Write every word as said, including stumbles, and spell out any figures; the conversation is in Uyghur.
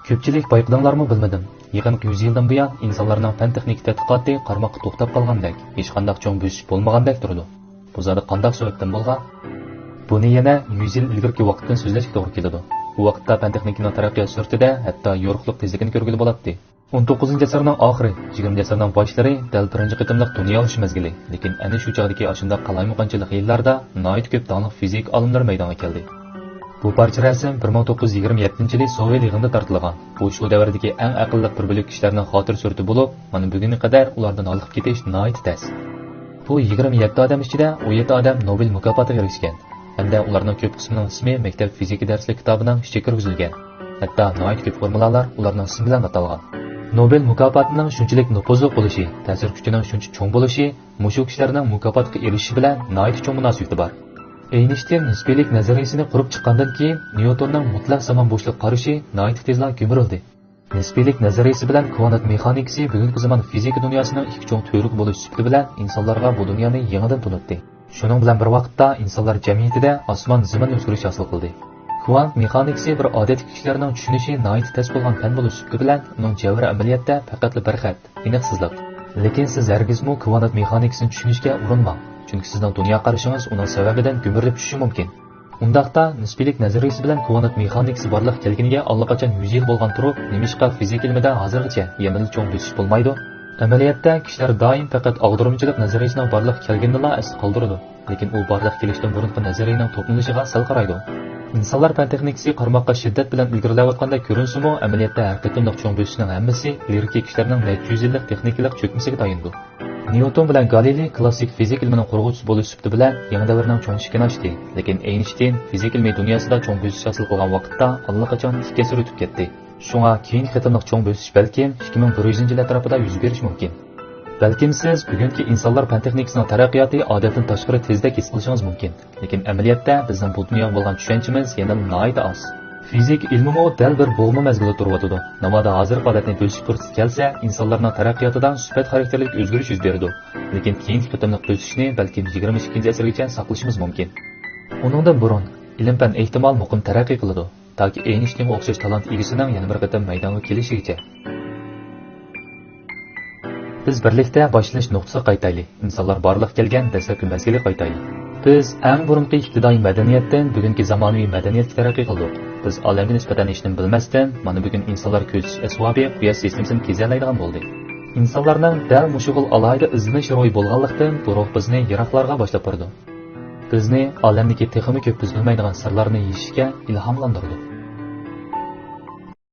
كۆپچىلىك بايقىدىڭلارمۇ بىلمىدىم، يېقىنقى يۈز يىلدىن بۇيان ئىنسانلارنىڭ پەن-تېخنىكا تەتقىقاتى قارىماققا توختاپ قالغاندەك، ھېچقانداق چوڭ بۆسۈش بولمىغاندەك تۇرىدۇ. بۇ زادى قانداق سەۋەبتىن بولغان؟ بۇنى يەنە يۈز يىل ئىلگىرىكى ۋاقىتتىن سۆزلەشكە توغرا كېلىدۇ. ئۇ ۋاقىتتا پەن-تېخنىكىنىڭ تەرەققىيات سۈرئىتىدە ھەتتا يورۇقلۇق تېزلىكىنى كۆرگىلى بولاتتى. ئون توققۇزىنچى ئەسىرنىڭ ئاخىرى، يىگىرمىنچى ئەسىرنىڭ باشلىرى دەل بىرىنچى قېتىملىق دۇنيا ئۇرۇشى مەزگىلى، لېكىن ئەنە شۇ چاغدىكى ئاشۇنداق قالايمىقانچىلىق يىللاردا ناھايىتى كۆپ داڭلىق فىزىكا ئالىملىرى مەيدانغا كەلدى. بۇ پارچە رەسىم بىر مىڭ توققۇز يۈز يىگىرمە يەتتىنچى يىلى سوۋېت يىغىنىدا تارتىلغان. بۇ شۇ دەۋردىكى ئەڭ ئەقىللىق بىر بۆلەك كىشىلەرنىڭ خاتىرە سۈرىتى بولۇپ، مانا بۈگۈنگە قەدەر ئۇلاردىن ھالقىپ كېتىش ناھايىتى تەس. بۇ يىگىرمە يەتتە ئادەم ئىچىدە ئون يەتتە ئادەم نوبېل مۇكاپاتىغا ئېرىشكەن ھەمدە ئۇلارنىڭ كۆپ قىسمىنىڭ ئىسمى مەكتەپ فىزىكا دەرسلىك كىتابىنىڭ ئىچىگە كىرگۈزۈلگەن. ھەتتا ناھايىتى كۆپ فورمۇلالار ئۇلارنىڭ ئىسمى بىلەن ئاتالغان. نوبېل مۇكاپاتىنىڭ شۇنچىلىك نوپۇزلۇق بولۇشى، تەسىر كۈچىنىڭ شۇنچە چوڭ بولۇشى مۇشۇ كىشىلەرنىڭ مۇكاپاتقا ئېرىشىشى بىلەن ناھايىتى چوڭ مۇناسىۋىتى بار. ئېينىشتىين نىسپىيلىك نەزەرىيىسىنى قۇرۇپ چىققاندىن كېيىن، نيۇتوننىڭ مۇتلەق زامان بوشلۇق قارىشى ناھايىتى تېزلا كۆمۈرۈلدى. نىسپىيلىك نەزەرىيىسى بىلەن كۋانت مېخانىكىسى بۈگۈنكى زامان فىزىكا دۇنياسىنىڭ ئىككى چوڭ تۈۋرۈكى بولۇش سۈپىتى بىلەن ئىنسانلارغا بۇ دۇنيانى يېڭىدىن تونۇتتى. شۇنىڭ بىلەن بىر ۋاقىتتا، ئىنسانلار جەمئىيىتىدە ئاسمان زېمىن ئۆزگىرىش ھاسىل قىلدى. كۋانت مېخانىكىسى بىر ئادەتتىكى كىشىلەرنىڭ چۈشىنىشى ناھايىتى تەس بولغان پەن بولۇش سۈپىتى بىلەن، ئۇنىڭ جەۋھىرى ئەمەلىيەتتە پەقەتلا بىر خەت، ئېنىقسىزلىق. لېكىن سىز ھەرگىزمۇ كۋانت مېخانىكىسىنى چۈشىنىشكە ئۇرۇنماڭ، چۈنكى سىزنىڭ دۇنيا قارىشىڭىز ئۇنىڭ سەۋەبىدىن گۈمۈرۈلۈپ چۈشۈشى مۇمكىن. ئۇنداقتا، نىسپىيلىك نەزەرىيىسى بىلەن كۋانت مېخانىكىسى بارلىققا كەلگىنىگە ئاللىقاچان يۈز يىل بولغان تۇرۇپ، نېمىشقا فىزىكا ئىلمىدا ھازىرغىچە يەنىلا چوڭ بۆسۈش بولمايدۇ؟ ئەمەلىيەتتە، كىشىلەر دائىم پەقەت ئاغدۇرمىچىلىق نەزەرىيىسىنىڭ بارلىققا كەلگىنىنىلا ئەستە قالدۇرىدۇ. لېكىن ئۇ بارلىققا كېلىشتىن بۇرۇنقى نەزەرىيىنىڭ توپلىنىشىغا سەل قارايدۇ. ئىنسانلار پەن-تېخنىكىسى قارىماققا شىددەت بىلەن ئىلگىرىلەۋاتقاندەك كۆرۈنسىمۇ، ئەمەلىيەتتە ھەر قېتىملىق چوڭ بۆسۈشنىڭ ھەممىسى ئىلگىرىكى كىشىلەرنىڭ نەچچە يۈز يىللىق تېخنىكىلىق چۆكمىسىگە تايىنىدۇ. نيۇتون بىلەن گالىلېي كلاسسىك فىزىكا ئىلمىنىڭ قۇرغۇچىسى بولۇش سۈپىتى بىلەن يېڭى دەۋرنىڭ چوڭ ئىشىكىنى ئاچتى، لېكىن ئەينشتىين فىزىكا ئىلمى دۇنياسىدا چوڭ بۆسۈش ھاسىل قىلغان ۋاقىتتا ئاللىقاچان ئىككى ئەسىر ئۆتۈپ كەتتى. شۇڭا كېيىنكى قېتىملىق چوڭ بۆسۈش بەلكىم ئىككى مىڭ بىر يۈزىنچى يىل ئەتراپىدا يۈز بېرىشى مۇمكىن. بەلكىم سىز بۈگۈنكى ئىنسانلار پەن-تېخنىكىسىنىڭ تەرەققىياتى ئادەتتىن تاشقىرى تېزدەك ھېس قىلىشىڭىز مۇمكىن. لېكىن ئەمەلىيەتتە بىزنىڭ بۇ دۇنياغا بولغان چۈشەنچىمىز يەنىلا ناھايىتى ئاز. فىزىكا ئىلمىمۇ دەل بىر بوغما مەزگىلدە تۇرۇۋاتىدۇ. ناۋادا ھازىرقى ھالەتنى بۆسۈش پۇرسىتى كەلسە، ئىنسانلارنىڭ تەرەققىياتىدا سۈپەت خاراكتېرلىك ئۆزگىرىش يۈز بېرىدۇ. لېكىن كېيىنكى قېتىملىق بۆسۈشنى بەلكىم يىگىرمە ئىككىنچى ئەسىرگىچە ساقلىشىمىز مۇمكىن. ئۇنىڭدىن بۇرۇن، ئىلىم-پەن ئېھتىمال مۇقىم تەرەققىي قىلىدۇ، تاكى ئەينشتىينغا ئوخشاش تالانت ئىگىسىنىڭ يەنە بىر قېتىم مەيدانغا كېلىشىگىچە. بىز بىرلىكتە باشلىنىش نۇقتىسىغا قايتايلى، ئىنسانلار بارلىققا كەلگەن دەسلەپكى مەزگىلگە قايتايلى. بىز ئەڭ بۇرۇنقى ئىپتىدائىي مەدەنىيەتتىن بۈگۈنكى زامانىۋى مەدەنىيەتكە تەرەققىي قىلدۇق. بىز ئالەمگە نىسبەتەن ھېچنېمە بىلمەستىن، مانا بۈگۈن ئىنسانلار كۆزىتىش ئەسۋابى، قۇياش سىستېمىسىنى كېزەلەيدىغان بولدى. ئىنسانلارنىڭ دەل مۇشۇ خىل ئالاھىدە ئىزدىنىش روھى بولغانلىقتىن، بۇ روھ بىزنى يىراقلارغا باشلاپ بارىدۇ. بىزنى ئالەمدىكى تېخىمۇ كۆپ بىز بىلمەيدىغان سىرلارنى يېشىشكە ئىلھاملاندۇرىدۇ.